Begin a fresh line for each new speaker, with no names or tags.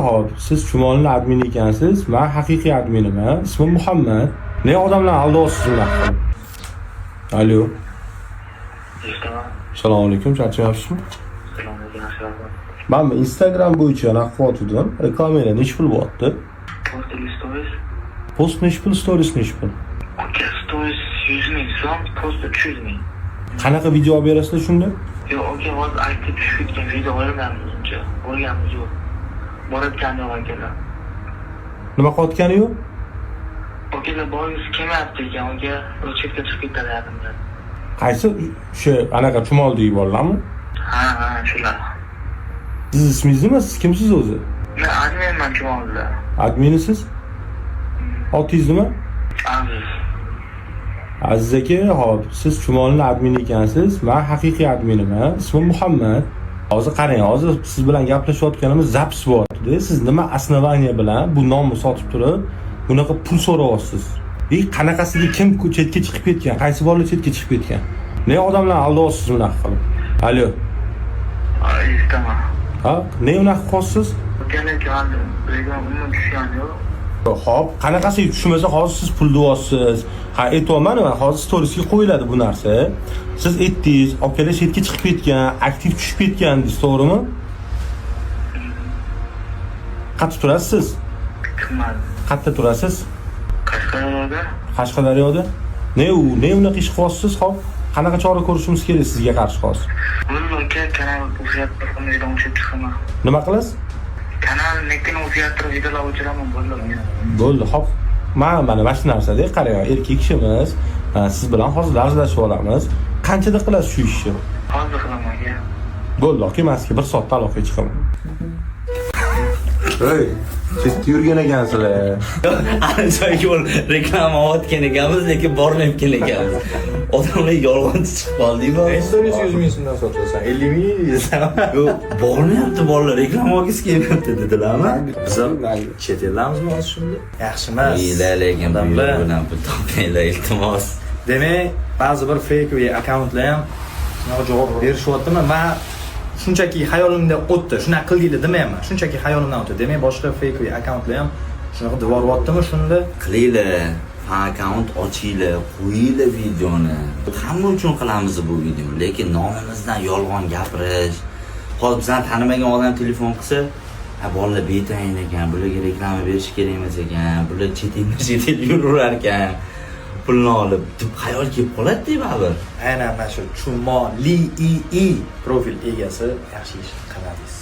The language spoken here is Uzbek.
Hop, siz Chumolni admini ekansiz. Men haqiqiy adminiman. Ismim Muhammad. Ne odamlarni aldayapsiz unaqa qilib? Alo.
Eshitaman.
Assalomu alaykum, charchamayapsizmi?
Assalomu alaykum, yaxshi.
Men Instagram bo'yicha anaqa qilyotgandim. Reklamalar nechi pul bo'lyapti?
Post или stories?
Post nechi pul, stories nechi pul?
Aka, stories 100 000 so'm, post 300 000.
Qanaqa video olib berasizlar shunda?
Yo'q, aka, hozir aktiv tushib ketgan, video olmaymiz uncha. Bo'lganmiz yo'q. Borayotgani yo'q, akalar.
Nima qilayotgani yo'q?
Akalar, borgisi kelmayapti ekan, aka. U chetga chiqib ketadi yaqinda.
Qaysi, o'sha anaqa Chumol bolalarmi?
Ha, shular.
Siz ismingiz nima? Siz kimsiz o'zi?
Men adminman Chumolda.
Adminisiz? Otingiz nima?
Aziz.
Aziz aka, hop, siz Chumolni admini ekansiz. Men haqiqiy adminiman. Ismim Muhammad. Hozir qarang, hozir siz bilan gaplashayotganimiz запись bo'lyapti. Siz nima основание bilan bu nomni sotib turib, bunaqa pul so'rayapsiz? И qanaqasiga, kim chetga chiqib ketgan? Qaysi bolalar chetga chiqib ketgan? Ne odamlarni aldayapsiz bunaqa qilib? Alo.
Eshitaman.
Ha, ne unaqa qilyapsiz?
Akalar, hali reklama umuman tushgani yo'q.
Hop, qanaqasiga tushmasa, hozir siz pul deyapsiz. Ha, aytyapman, man hozir storiesga qo'yiladi bu narsa. Siz aytdingiz, akalar chetga chiqib ketgan, aktiv tushib ketgan deysiz, to'g'rimi? Qayerda turasiz siz?
Tushmadi.
Qayerda turasiz?
Qashqadaryoda.
Qashqadaryoda. Ne u, ne unaqa ish qilyapsiz? Hop, qanaqa chora ko'rishimiz kerak sizga qarshi hozir?
Bo'ldi, aka, kanal o'zgartirib, video o'chirib chiqaman.
Nima qilasiz?
Kanal nikini o'zgartirib, videolar o'chiraman, bo'ldi, aka.
Bo'ldi, hop. Mana shu narsada qarang, erkak kishimiz, siz bilan hozir hazillashib olamiz. Qanchada qilasiz shu ishni?
Hozir qilaman, aka.
Bo'ldi, aka, man sizga bir soatda aloqaga chiqaman. Ey, chetda yurgan ekansizlar.
Ana joyga borib reklama olayotgan ekanmiz, lekin bormayotgan ekanmiz. Odamlar yolg'onchi chiqib qoldikmi?
Stories 100 000 so'mdan sotasan, 50 000 desam.
Yo'q, bormayapti bolalar, reklama olgisi kelmayapti dedilarmi?
Biz chet eldamizmi hozir shunda? Yaxshi emas.
Uylar, lekin bu
Odamlar.
yo'l bilan pul topmanglar, iltimos.
Demak, ba'zi bir fake akkauntlar ham shunaqa javob berishyaptimi? Man shunchaki xayolimda o'tdi. Shunaqa qilinglar demayapman. Shunchaki xayolimdan o'tdi. Demak, boshqa fake akkauntlar ham shunaqa devoryaptimi shunda?
Qilinglar, fan akkaunt ochinglar, qo'yinglar videoni. Hamma uchun qilamiz bu videoni, lekin nomimizdan yolg'on gapirish. Hozir bizani tanimagan odam telefon qilsa, ha, bolalar betayin ekan, bularga reklama berish kerak emas ekan, bular chet elda chet el yuraverar ekan, pulni olib, deb xayol kelib qoladi-da baribir.
Aynan mana shu Chumoli II profil egasi, yaxshi ish qilmadingiz.